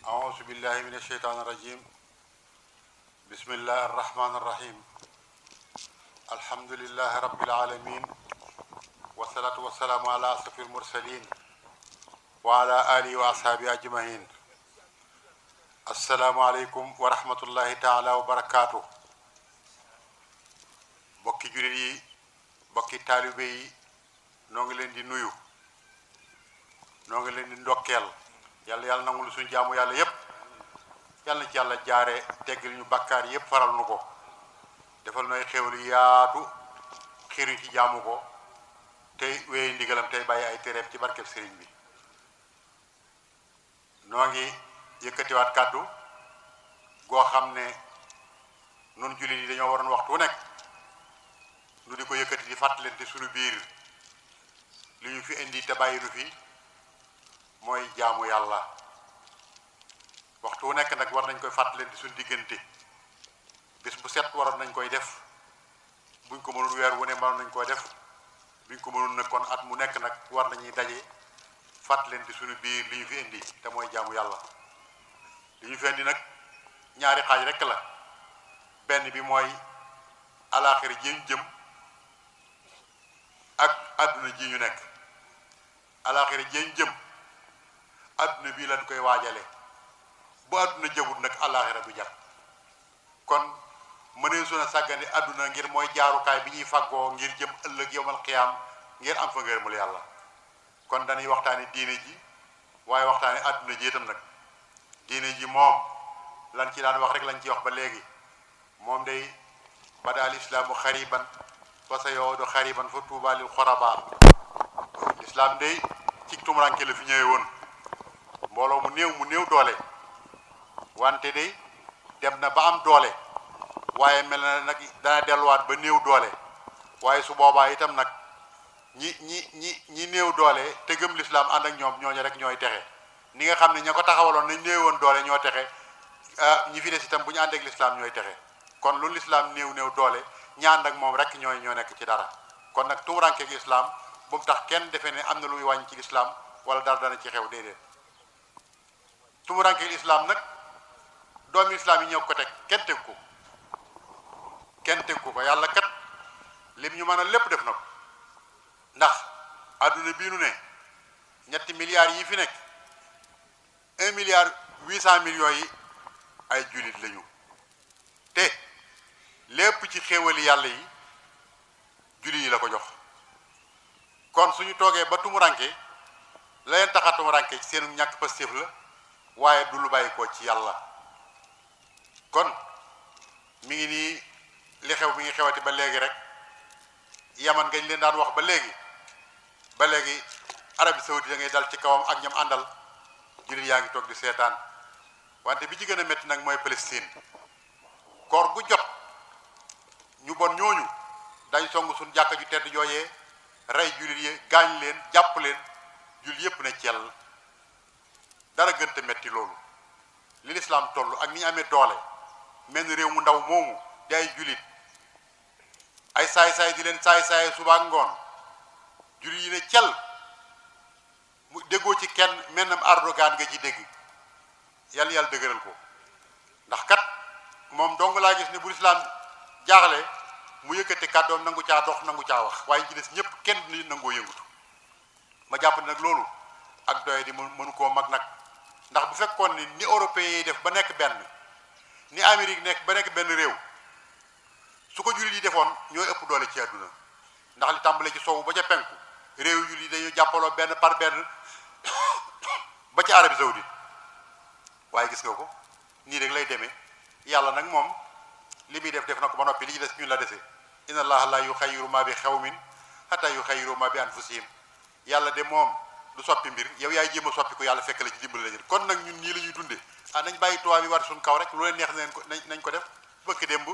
أعوذ بالله من الشيطان الرجيم بسم الله الرحمن الرحيم الحمد لله رب العالمين والصلاة والسلام على أشرف المرسلين وعلى آله وأصحابه أجمعين السلام عليكم ورحمة الله تعالى وبركاته bokki jullit yi bokki taalibe yi noo ngi leen di nuyu noo ngi leen di ndokkeel yàlla nangul suñu jaamu yàlla yépp yàlla na ci yàlla jaare teggil ñu bakkaar yépp faral nu ko defal nooy xéwlu yaatu xiruñ ci jaamu ko tey wéye ndigalam tey bàyyi ay téreem ci barkeb sëriñ bi noo ngi yëkkatiwaat kàddu goo xam ne nun jullit yi dañoo waroon waxtu wu nekk nu di ko yëkkati di fàttalante suñu biir li ñu fi indi te bàyyi nu fi mooy jaamu yàlla waxtu wu nekk nag war nañ koy fàttalante suñu diggante bis bu set waroon nañ koy def buñ ko mënul weer wu ne mënoon nañ koy def buñ ko mënul nag kon at mu nekk nag war nañuy daje fàttalante suñu biir li ñu fi indi te mooy jaamu yàlla li ñu fi indi nag ñaari xaaj rekk la benn bi mooy alaaxira ji ñu jëm ak àdduna ji ñu nekk alaaxira ji ñu jëm àdduna bii lañ koy waajale bu àdduna jëgut nag alaaxira du jag kon mënee su na sàggane àdduna ngir mooy jaarukaay bi ñuy fàggoo ngir jëm ëllëg yowmal xiyaam ngir am fa ngërëmul yàlla kon dañuy waxtaane diine ji waaye waxtaane àdduna ji itam nag diine ji moom lan ci daan wax rek lañ ci wax ba léegi moom day badaal islaamu xariban fa sa yoodu xariban fa tuuba lil xoraba lislaam day ci tumuranke la fi ñëwee woon mbooloo mu néew doole wante day dem na ba am doole waaye mel na nag dana delluwaat ba néew doole waaye su boobaa itam nag ñi néew doole te gëm lislaam ànd ak ñoom ñooñu rek ñooy texe ni nga xam ne ña ko taxawaloon nañ néewoon doole ñoo texe ñi fi des itam bu ñu ànd ak lislaam ñooy texe kon lu lislaam néew doole ñaan ak moom rek ñoo nekk ci dara kon nag tumurankeeg lislaam bu mu tax kenn defee ne am na lu muy wàññi ci lislaam wala dara dana ci xew déedéet tumurankeeg lislaam nag doomi lislaam yi ñoo ko teg kenn teg ko yàlla kat lim ñu mën a lépp def na ko ndax adduna bii nu ne 3 milliards yi fi nekk 1 milliard 800 millions yi ay jullit lañu te lépp ci xéewali yàlla yi jullit yi la ko jox kon suñu toogee ba tumuranke la leen tax a tumuranke ci seenu ñàkk pastéef la waaye du lu bàyyi ko ci yàlla kon mi ngi nii li xew mi ngi xewati ba léegi rek yaman ngañ leen daan wax ba léegi Arabie Saoudite da ngay dal ci kawam ak ñam àndal jullit yaa ngi toog di seetaan wante bi ci gën a métti nag mooy Palestine koor gu jot ñu bon ñooñu dañ song suñ jàkka ju tedd jooyee rey jullit yi gaañ leen jàpp leen jullit yépp ne cell dara gënta metti loolu li lislaam toll ak ni ñu amee doole mel ni réew mu ndaw moomu di ay jullit ay saay-saay di leen saay-saay suba ak ngoon jullit yi ne cell mu déggoo ci kenn mennam Erdogan nga ci dégg yàlla dëgëral ko ndax kat moom dong laa gis ne bu lislaam jaaxle mu yëkkati kàddoom nangu caa dox nangu caa wax waaye ci des ñëpp kenn ni nangoo yëngutu ma jàpp ne nag loolu ak doye di mënu koo mag nag ndax bu fekkoon ni européens yi def ba nekk benn ni Amérique nekk ba nekk benn réew su ko jullit yi defoon ñooy ëpp doole ci àdduna ndax li tàmbale ci sowu ba ca penku réew yu jullit yi dañu jàppaloo benn par benn ba ci Arabie Saoudite waaye gis nga ko nii rek lay demee yàlla nag moom li muy def na ko ba noppi li ci des ñun la dese inna allaha la yuxayyiru ma bi xawmin hatta yuxayyiru ma bi anfusihim yàlla de moom du soppi mbir yow yaay jéem a soppi ko yàlla fekk la ci dimbali la kon nag ñun nii la ñuy dundee nañ bàyyi tubaab bi war suñ kaw rek lu leen neex nañ ko def bëkk démb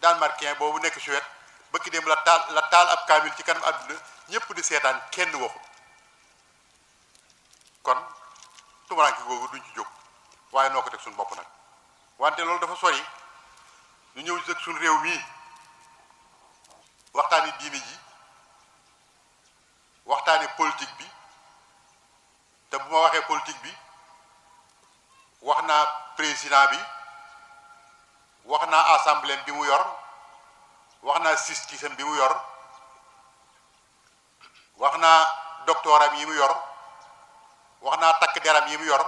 Danemarkien boobu nekk Suède bëkk démb la taal ab kaamil ci kanam àdduna ñëpp di seetaan kenn waxu kon tumuraanke googu duñ ci jóg waaye noo ko teg suñu bopp nag wante loolu dafa sori ñu ñëw ci suñu réew mii waxtaani diine ji waxtaani politique bi te bu ma waxee politique bi wax naa président bi wax naa assemblée bi mu yor wax naa justice bi mu yor wax naa doctoram yi mu yor wax naa takk deram yi mu yor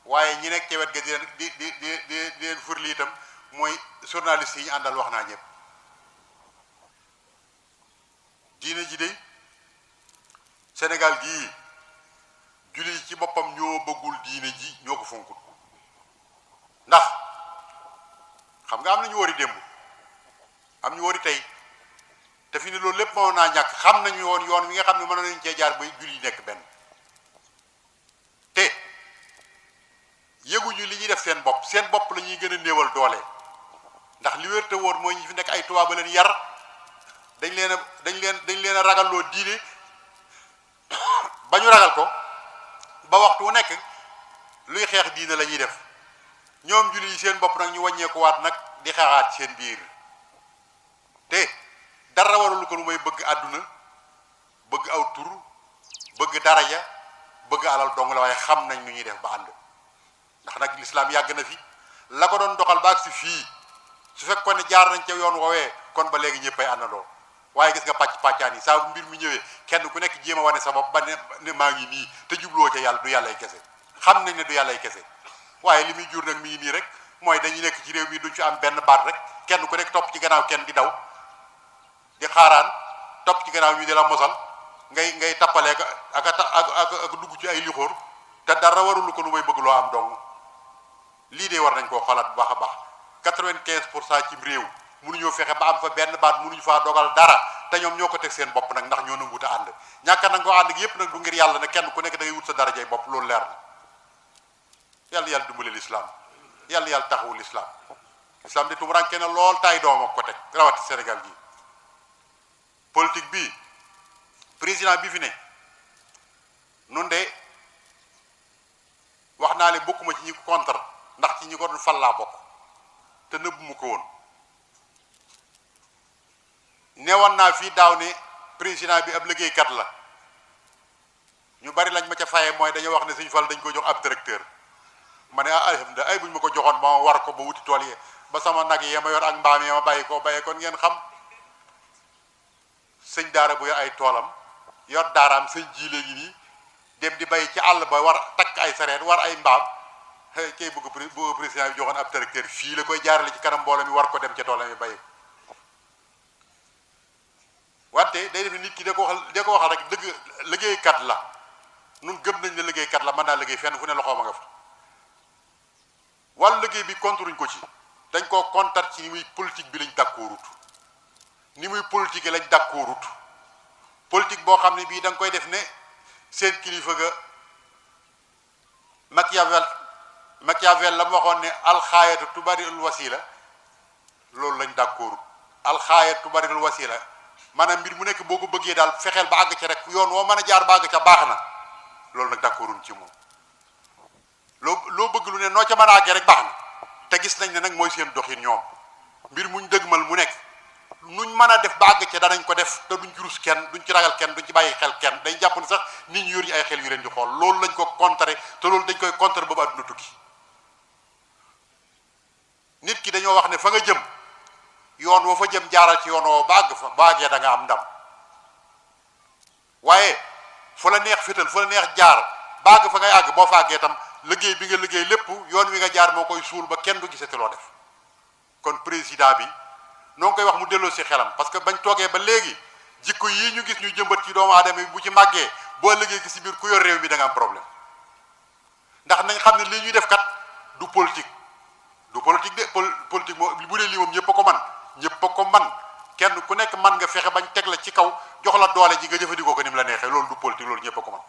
waaye ñi nekk ci wet ga di leen furli itam mooy journaliste yi ñu àndal wax naa ñëpp. diine ji de Sénégal gii julli yi ci boppam ñoo bëggul diine ji ñoo ko fonkul ndax xam nga am na ñu wari démb am ñu wari tey te fi ne loolu lépp moo naa ñàkk xam nañu yoon wi nga xam ne mën nañu cee jaar bay julli yi nekk benn te yëguñu li ñuy def seen bopp la ñuy gën a néewal doole ndax li wér te wóor mooy ñi fi nekk ay tubaab ba leen yar dañ leen a ragalloo diine ba ñu ragal ko ba waxtu wu nekk luy xeex diine la ñuy def ñoom julli yi seen bopp nag ñu wàññeekuwaat nag di xeexaat seen biir te dara warul ko lu may bëgg àdduna bëgg aw tur bëgg daraja bëgg alal dong la waaye xam nañ nu ñuy def ba ànd ndax nag lislaam yàgg na fi la ko doon doxal ba ak si fii su fekkoon ne jaar nañ ca yoon woowee kon ba léegi ñëppay àndandoo waaye gis nga pàccaan yi saa bu mbir mi ñëwee kenn ku nekk jéem a wane sa bopp ba ne maa ngi nii te jubloo ca yàlla du yàllay kese xam nañ ne du yàllay kese waaye li muy jur nag mi ngi nii rek mooy dañuy nekk ci réew mi duñ ci am benn baat rek kenn ku nekk topp ci gannaaw kenn di daw di xaaraan topp ci gannaaw ñu di la mosal ngay tappalee ak dugg ci ay lixóor te dara warul ko lu may bëgg loo am dong lii de war nañ koo xoolaat bu baax a baax 95% ci réew mënuñoo fexe ba am fa benn baat mënuñu faa dogal dara te ñoom ñoo ko teg seen bopp nag ndax ñoo nanguwut a ànd ñàkk nag ko ànd gi yépp nag du ngir yàlla ne kenn ku nekk da ngay wut sa darajay bopp loolu leer na yàlla dimbale lislaam yàlla taxawu lislaam de tumuranke na lool tay doom ak ko teg rawati Sénégal gi politique bi président bi fi ne nun de wax naa le bokkuma ci ñi ko contre ndax ci ñi ko doon fal laa bokk te nëbbu mu ko woon newoon naa fii daaw ne président bi ab liggéeykat la ñu bari lañ ma ca faye mooy dañoo wax ne Sëñ Fall dañ ko jox ab directeur ma ne alhamdulilah ay buñ ma ko joxoon ba ma war ko ba wuti tool yi ba sama nag yi ma yor ak mbaam yi ma bàyyi ko bàyyee kon ngeen xam sëñ daara bu yor ay toolam yor daaraam sëñ ji léegi nii dem di bay ci àll ba war takk ay sareet war ay mbaam kay bëgg président bi joxoon ab directeur fii la koy jaarale ci kanam mbooloo mi war ko dem ca toolam yi bàyyi ko wante day def nit ki da ko waxal rek dëgg liggéeykat la nun gëm nañ ne liggéeykat la mën naa liggéey fenn fu ne loxoom a nga fa wàllu liggéey bi kontruñ ko ci dañ koo kontar ci ni muy politique bi lañ d'accordut ni muy politique lañ d'accordut politique boo xam ne bii da nga koy def ne seen kilifa ga Machiavel la mu waxoon ne alxaayatu tubarirul wasila loolu lañ d'accordut alxaayatu tubarirul wasila maanaam mbir mu nekk boo ko bëggee daal fexeel ba àgg ca rek yoon woo mën a jaar ba àgg ca baax na loolu nag d'accorduñ ci moom loo bëgg lu ne noo ca mën a àggee rek baax na te gis nañ ne nag mooy seen doxin ñoom mbir muñ dëgmal mu nekk nuñ mën a def ba àgg ca danañ ko def te duñ ci rus kenn duñ ci ragal kenn duñ ci bàyyi xel kenn dañ jàpp ne sax nit ñu yor yi ay xel yu leen di xool loolu lañ ko contrer te loolu dañ koy contrer boobu àdduna tukki nit ki dañoo wax ne fa nga jëm yoon woo fa jëm jaaral ci yoon woo bàgg fa bàggee da nga am ndam waaye fa la neex fétal fa la neex jaar bàgg fa ngay àgg boo fa àggee tam liggéey bi nga liggéey lépp yoon wi nga jaar moo koy suul ba kenn du gisati loo def kon président bi noo ngi koy wax mu delloo si xelam parce que bañ toogee ba léegi jikko yii ñu gis ñu jëmbat ci doomu aadama bi bu ci màggee boo liggéey gi si biir ku yor réew mi da nga am problème ndax nañ xam ne lii ñuy def kat du politique de politique moo bu dee lii moom ñëpp a ko man ñëpp a ko man kenn ku nekk man nga fexe bañ teg la ci kaw jox la doole ji nga jëfandikoo ko ni mu la neexee loolu du politique loolu ñëpp a ko man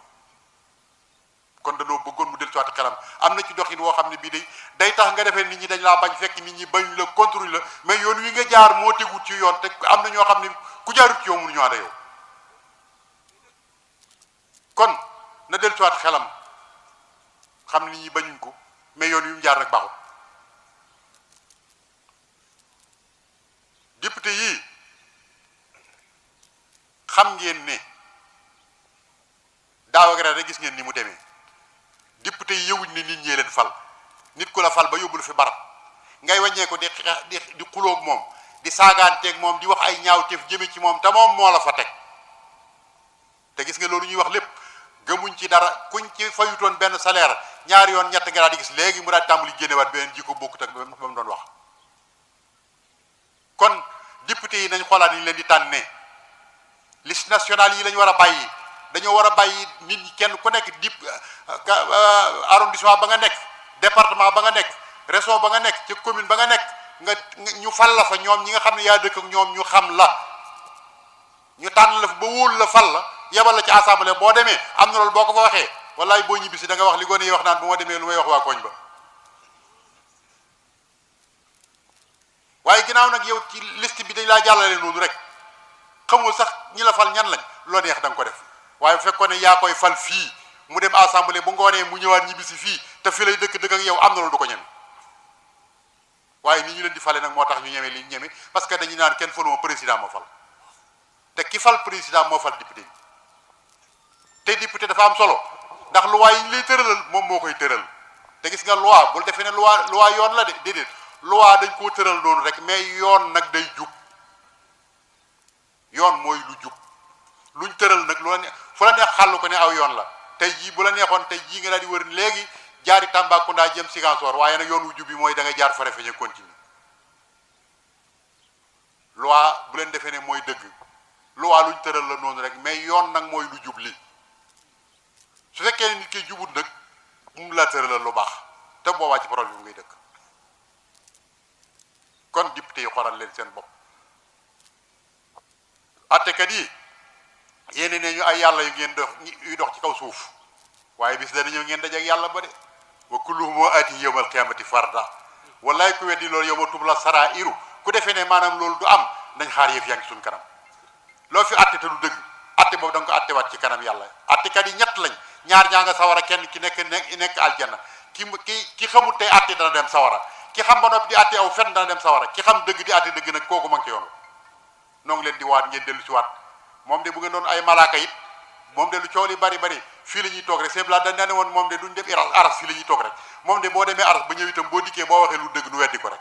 kon dañoo bëggoon mu del ci waat xelam am na ci doxin woo xam ne bii day tax nga defee nit ñi dañ laa bañ fekk nit ñi bañ la contrôle la mais yoon wi nga jaar moo tegut ci yoon te am na ñoo xam ne ku jaarut ci yow mënuñu ànd yow kon na del ci waat xelam xam nit ñi bañuñ ko mais yoon wi mu jaar nag baaxut député yii xam ngeen ne daaw ak ren rek gis ngeen ni mu demee député yi yëwuñ ne nit ñee leen fal nit ku la fal ba yóbbul fi barab ngay wàññee ko di xulóog moom di saagaanteeg moom di wax ay ñaawteef jëme ci moom te moom moo la fa teg te gis nga loolu ñuy wax lépp gëmuñ ci dara kuñ ci fayutoon benn salaire ñaari yoon ñett nga daal di gis léegi mu daal tàmbali génnewaat beneen jikko bokkut ak ba mu doon wax. kon député yi nañ xoolaat ni leen di tànnee liste nationale yi lañ war a bàyyi dañoo war a bàyyi nit ñi kenn ku nekk arrondissement ba nga nekk département ba nga nekk région ba nga nekk ci commune ba nga nekk nga ñu fal la fa ñoom ñi nga xam ne yaa dëkk ak ñoom ñu xam la ñu tànn la fa ba wóolu la fal la yebal la ci assemblée boo demee am na loolu boo ko fa waxee wallaay boo ñibbisi da nga wax li gone yi wax naan bu ma demee lu may wax waa koñ ba waaye ginnaaw nag yow ci liste bi dañ laa jàllale noonu rek xamul sax ñi la fal ñan lañ loo neex da nga ko def waaye bu fekkoon ne yaa koy fal fii mu dem assemblée bu ngoonee mu ñëwaat ñibbisi fii te fi lay dëkk ak yow am na loolu du ko ñeme waaye ni ñu leen di fale nag moo tax ñu ñeme li ñu ñeme parce que dañu naan kenn faluma président moo fal te ki fal président moo fal député bi te député dafa am solo ndax loi yi ñu lay tëralal moom moo koy tëral te gis nga loi bul defee ne loi yoon la de déedéet loi dañ koo tëral noonu rek mais yoon nag day jub yoon mooy lu jub luñ tëral nag lu la neex fu la neex xàll ko ne aw yoon la tey jii bu la neexoon tey jii nga daal di wër léegi jaari Tambacounda jëm Ziguinchor waaye nag yoon wu jub bi mooy da nga jaar Farafeñe continue loi bu leen defee ne mooy dëgg loi luñ tëral la noonu rek mais yoon nag mooy lu jub li su fekkee ne nit ki jubut nag mu la tëralal lu baax te boobaa ci problème bi ngay dëkk kon député yi xoolal leen seen bopp attekat yi yéene ne ñu ay yàlla yu ngeen yu dox ci kaw suuf waaye bis dana ñëw ngeen dajeek yàlla ba de wa kulluhum moo aati yawmal qiyaamati farda wallaay ku weddi loolu yawma tubla saraa'iru ku defee ne maanaam loolu du am nañ xaar yëf yaa ngi suñ kanam loo fi atte te du dëgg atte boobu da nga ko attewaat ci kanam yàlla attekat yi ñett lañ ñaar ñaa nga sawara kenn ki nekk aljanna ki xamut tey atte dana dem sawara ki xam ba noppi di atte aw fen dana dem sawara ki xam dëgg di atte dëgg nag kooku ma ngi ci yoon noo ngi leen di waat ngeen dellu si waat moom de bu ngeen doon ay malaaka it moom de lu coow li bari fii la ñuy toog rek simple dañ ne woon moom de duñ dem aras fii la ñuy toog rek moom de boo demee aras ba ñëw itam boo dikkee boo waxee lu dëgg nu weddi ko rek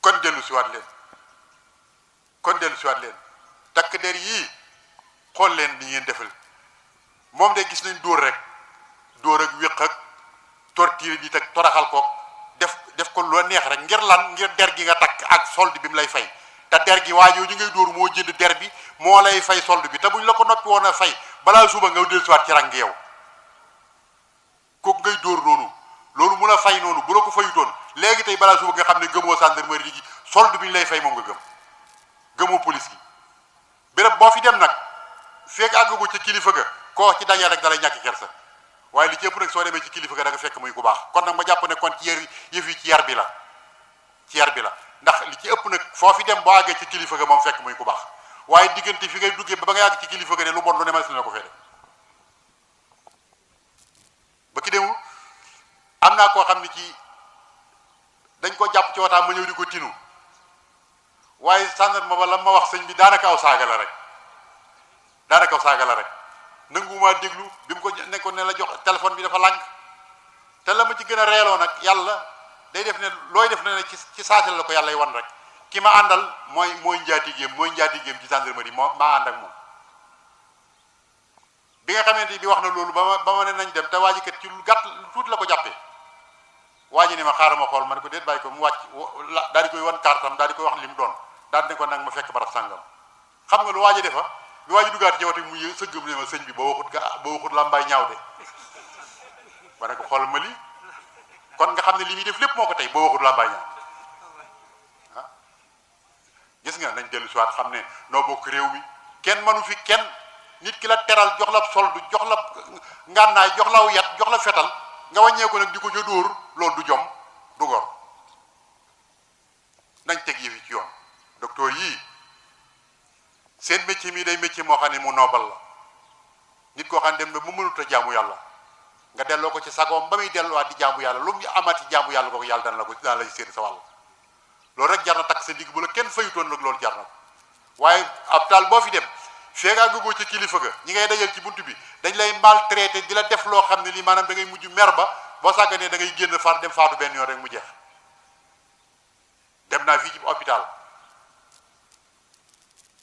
kon dellu si waat leen takk der yii xool leen ni ngeen defal moom de gis nañ dóor ak wéq ak torture nit ak toraxal ko def ko lu neex rek ngir lan ngir der gi nga takk ak solde bi mu lay fay te der gi waajoo ñu ngay dóor moo jënd der bi moo lay fay solde bi te buñ la ko noppi woon a fay balaa suba nga dellu siwaat ci rang yow kooku ngay dóor noonu loolu mu la fay noonu bu la ko fayutoon léegi tey balaa suba nga xam ne gëmoo gendarmerie gi solde bi ñu lay fay moom nga gëmoo police gi béréb boo fi dem nag fekk àggagu ci kilifa ga koo ci dajee rek dalay ñàkk kersa waaye li ci ëpp nag soo demee ci kilifa ga da nga fekk muy ku baax kon nag ma jàpp ne kon ci yëf yi ci yar bi la ndax li ci ëpp nag foo fi dem boo àggee ci kilifa ga moom fekk muy ku baax waaye diggante fi ngay duggee ba ngay àgg ci kilifa ga ne lu bon lu ne ma si na ko fee def ba ki demu am naa koo xam ne ci dañ ko jàpp ci wataa ma ñëw di ko tinu waaye gendarme ba la ma wax sëñ bi daanaka aw saaga la rek nangumaa déglu bi mu ko nekkoon ne la jox téléphone bi dafa lànk te la ma ci gën a reeloo nag yàlla day def ne looy def ne ci saasel la ko yàlla wan rek ki ma àndal mooy njaatigéem ci gendarmerie maa ànd ak moom bi nga xamante bi wax na loolu ba ma ne nañ dem te waa ji kat ci lu gàtt lu tuuti la ko jàppee waa ji ne ma xaaral ma xool ma ne ko déet bàyyi ko mu wàcc daal di koy wan kartam daal di koy wax li mu doon daal di ne ko nag ma fekk barab sàngam xam nga lu waa ji defa bi waa ji duggaat ci wote mu sëggam ne ma sëñ bi boo waxut làmbaay ñaaw de ma ne ko xool ma lii kon nga xam ne li muy def lépp moo ko tey boo waxut làmbaay ñaaw ah gis nga nañ dellu si waat xam ne noo bokk réew mi kenn mënu fi kenn nit ki la teral jox la soldu jox la ngànnaay jox la yat jox la fetal nga wàññeeku nag di ko ca dóor loolu du jom du gor nañ teg yëfi ci yoon docteur yii seen métier mi day métier moo xam ne mu noobal la nit koo xam ne dem na mu mënut a jaamu yàlla nga delloo ko ci sagoom ba muy delluwaat di jaamu yàlla lu mu amati jaamu yàlla kooku yàlla dana la séen sa wàll loolu rek jar na takk sa digg bu la kenn fayutoon nag loolu jar na ko waaye ab taal boo fi dem feegaa gëgoo ci kilifa ga ñi ngay dajal ci buntu bi dañ lay maltraité di la def loo xam ne lii maanaam da ngay mujj mer ba boo sàgganee da ngay génn far dem faatu benn yoon rek mu jeex. dem naa fii ci hôpital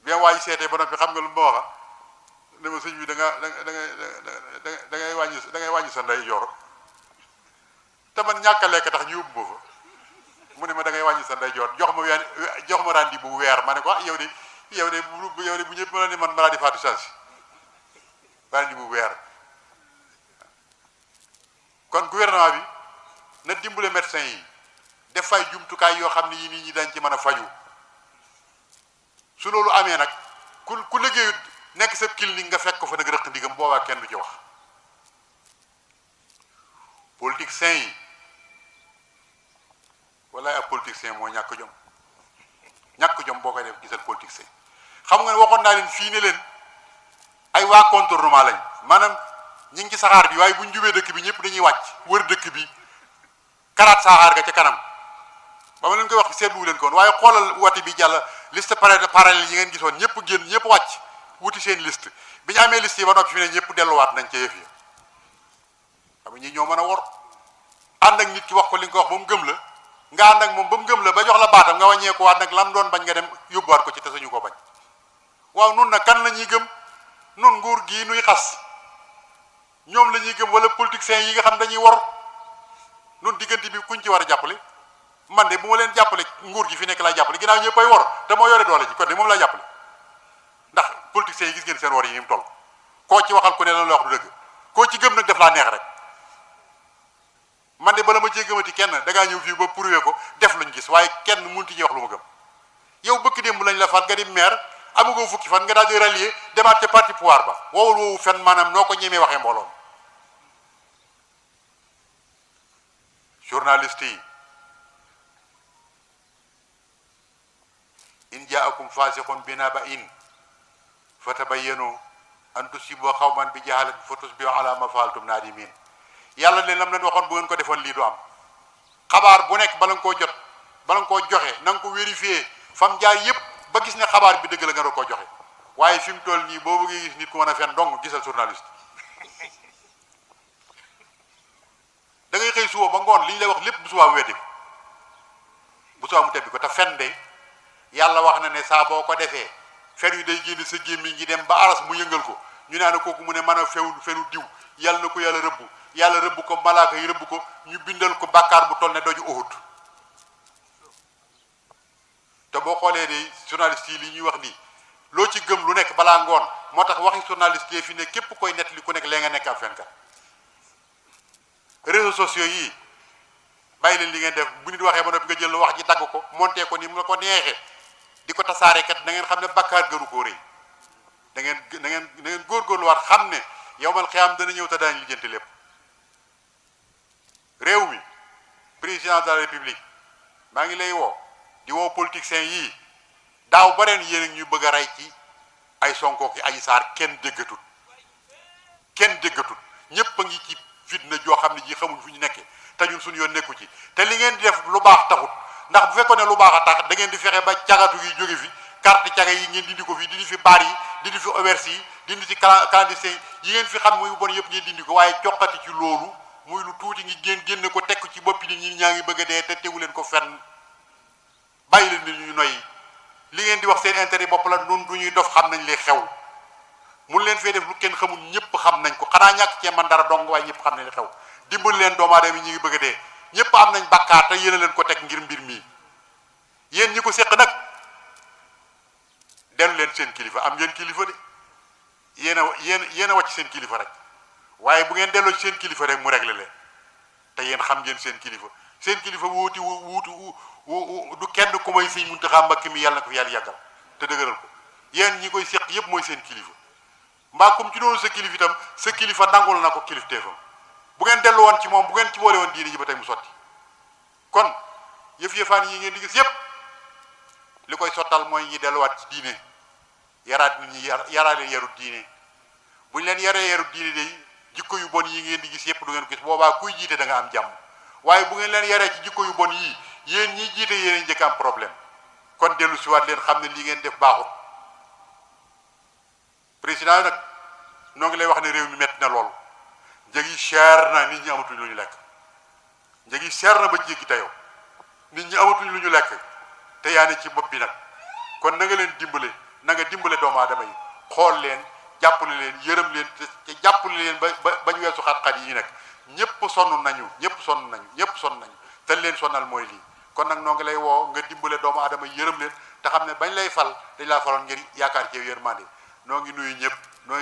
bien waaye seetee ba noppi xam nga lu ma waxa ne ma sëñ bi da ngay wàññi sa ndey yor te man ñàkk a lekk tax ñu yóbbu ma fa mu ne ma da ngay wàññi sa ndey yor jox ma rendez-vous bu weer ma ne ko yow de bu ñëpp mën a ne man maladie faatu change rendez-vous bu weer. kon gouvernement bi na dimbale médecin yi def fay jumtukaay yoo xam ne yi nit ñi dañ ci mën a faju su loolu amee nag ku liggéeyut nekk sa clinique nga fekk ko fa nag rëq ndigam boobaa kenn du ci wax. politicien yi wala ab politicien moo ñàkk jom boo koy def gisal politicien xam nga ne waxoon naa leen fii ne leen ay waa contournement lañ maanaam ñi ngi ci saxaar bi waaye bu ñu jubee dëkk bi ñëpp dañuy wàcc wër dëkk bi karaat saxaar ga ca kanam ba ma leen koy wax seetlu leen koon waaye xoolal wati bi jàll liste parallèle yi ngeen gisoon ñëpp génn ñëpp wàcc wuti seen liste bi ñu amee liste yi ba noppi fi ne ñëpp delluwaat nañ ca yëf yi xam nga ñi ñoo mën a wor ànd ak nit ki wax ko li nga ko wax ba mu gëm la nga ànd ak moom ba mu gëm la ba jox la baatam nga wàññeeku waat nag lam doon bañ nga dem yóbbuwaat ko ci te sañu ko bañ. waaw nun nag kan la ñuy gëm nun nguur gii nuy xas ñoom la ñuy gëm wala politiciens yi nga xam dañuy wor nun diggante bi kuñ ci war a jàppale man de bu ma leen jàppale nguur gi fi nekk laa jàppale ginnaaw ñëpp ay wor te moo yore doole ji kon de moom laa jàppale ndax politiciens yi gis ngeen seen wor yi ni mu toll koo ci waxal ku ne la wax du dëgg koo ci gëm nag def laa neex rek man de bala ma cee gëmati kenn da ngaa ñëw fii ba prouvé ko def luñ gis waaye kenn mënut ci wax lu ma gëm yow bëkk démb lañ la fal nga di maire amugoo fukki fan nga daal di rallier demaat ca parti pouvoir ba woowul woowu fen maanaam noo ko ñemee waxee mbooloon journaliste yi in jaakum fasiqun binaba'in fatabayyanu an tusibu qawman bi jahalatin fatusbihu ala ma fa'altum nadimin yàlla leen lam leen waxoon bu ngeen ko defoon lii du am xabaar bu nekk bala nga koo jot bala nga koo joxe na nga ko vérifier fam jaar yépp ba gis ne xabaar bi dëgg la nga doon koo joxe waaye fi mu toll nii boo bëggee gis nit ku mën a fen dong gisal journaliste da ngay xëy suba ba ngoon li ñu lay wax lépp bu subaa weddi ko bu subaa mu tebbi ko te fen de yàlla wax na ne saa boo ko defee fen yu day génn sa gémmiñ ngi dem ba aras mu yëngal ko ñu naan kooku mu ne mën a fenu diw yàlla na ko yàlla rëbb ko malaaka yi rëbb ko ñu bindal ko bàkkaar bu toll ne doju Uhud te boo xoolee de journaliste yi li ñuy wax nii loo ci gëm lu nekk balaa ngoon moo tax waxi journaliste yi fi ne képp koy nettali ku nekk lee nga nekk ab fenkat réseaux sociaux yi bàyyi leen li ngeen def bu nit waxee ba noppi nga jël wax ji dagg ko monté ko ni mu la ko neexee di ko tasaare kat da ngeen xam ne bàkkaar gënu koo rëy da ngeen góorgóorluwaat xam ne yowmal xiyaam dana ñëw te daañu lijjanti lépp réew mi président de la république maa ngi lay woo di woo politiciens yii daaw ba ren yéen ñu bëgg a rey ci ay Sonko ki Adji Sarr kenn déggatut ñépp a ngi ci fitna joo xam ne ji xamul fu ñu nekkee te ñun suñu yoon nekku ci te li ngeen di def lu baax taxut ndax bu fekkoon ne lu baax a tax da ngeen di fexe ba cagatu yi jóge fi carte caga yi ngeen dindi ko fi dindi fi baar yi dindi fi auberge yi dindi ci clandestin yi ngeen fi xam muy bon yëpp ngeen dindi ko waaye coqati ci loolu muy lu tuuti ngi génne ko tekk ci boppi nit ñi ñaa ngi bëgg a dee te tegu leen ko fenn bàyyi leen nit ñu noyyi li ngeen di wax seen intérêt bopp la nun du ñuy dof xam nañ li xew mun leen fee def lu kenn xamul ñëpp xam nañ ko xanaa ñàkk cee man dara dong waaye ñëpp xam nañ li xew dimbali leen doomu aadama yi ñu ngi bëgg a dee ñëpp am nañ bàkkaar te yéen a leen ko teg ngir mbir mii yéen ñi ko séq nag dellu leen seen kilifa am ngeen kilifa de yéen a wàcc seen kilifa rek waaye bu ngeen delloo ci seen kilifa rek mu réglé leen te yéen xam ngeen seen kilifa wuutu du kenn ku may Sëñ Muntaxa Mbakke mi yàlla na ko fi yàlla yàggal te dëgëral ko yéen ñi koy séq yépp mooy seen kilifa mbaa comme ci doonu sa kilifa itam sa kilifa nangul na ko kilifteefam bu ngeen dellu woon ci moom bu ngeen ci boole woon diine ji ba tey mu sotti kon yëf-yëfaan yi ngeen di gis yépp li koy sottal mooy ñi delluwaat ci diine yaraat nit ñi yaraale yarut diine bu ñu leen yaree yarut diine day jikko yu bon yi ngeen di gis yépp du ngeen gis boobaa kuy jiite da nga am jàmm waaye bu ngeen leen yaree ci jikko yu bon yii yéen ñi jiite yéen njëkk am problème kon dellu siwaat leen xam ne li ngeen def baaxut président nag noo ngi lay wax ne réew mi metti na lool njëg yi cher na nit ñi amatuñ lu ñu lekk njëg yi cher na ba jéggi tayoo nit ñi amatuñ lu ñu lekk te yaa ne ci bopp bi nag kon na nga leen dimbale na nga dimbale doomu aadama yi xool leen jàppale leen yërëm leen te jàppale leen ba ñu weesu xat-xat yi nekk ñëpp sonn nañu te leen sonnal mooy lii kon nag noo ngi lay woo nga dimbale doomu aadama yi yërëm leen te xam ne bañ lay fal dañ laa faloon ngir yaakaar ci yërmande noo ngi nuyu ñëpp noo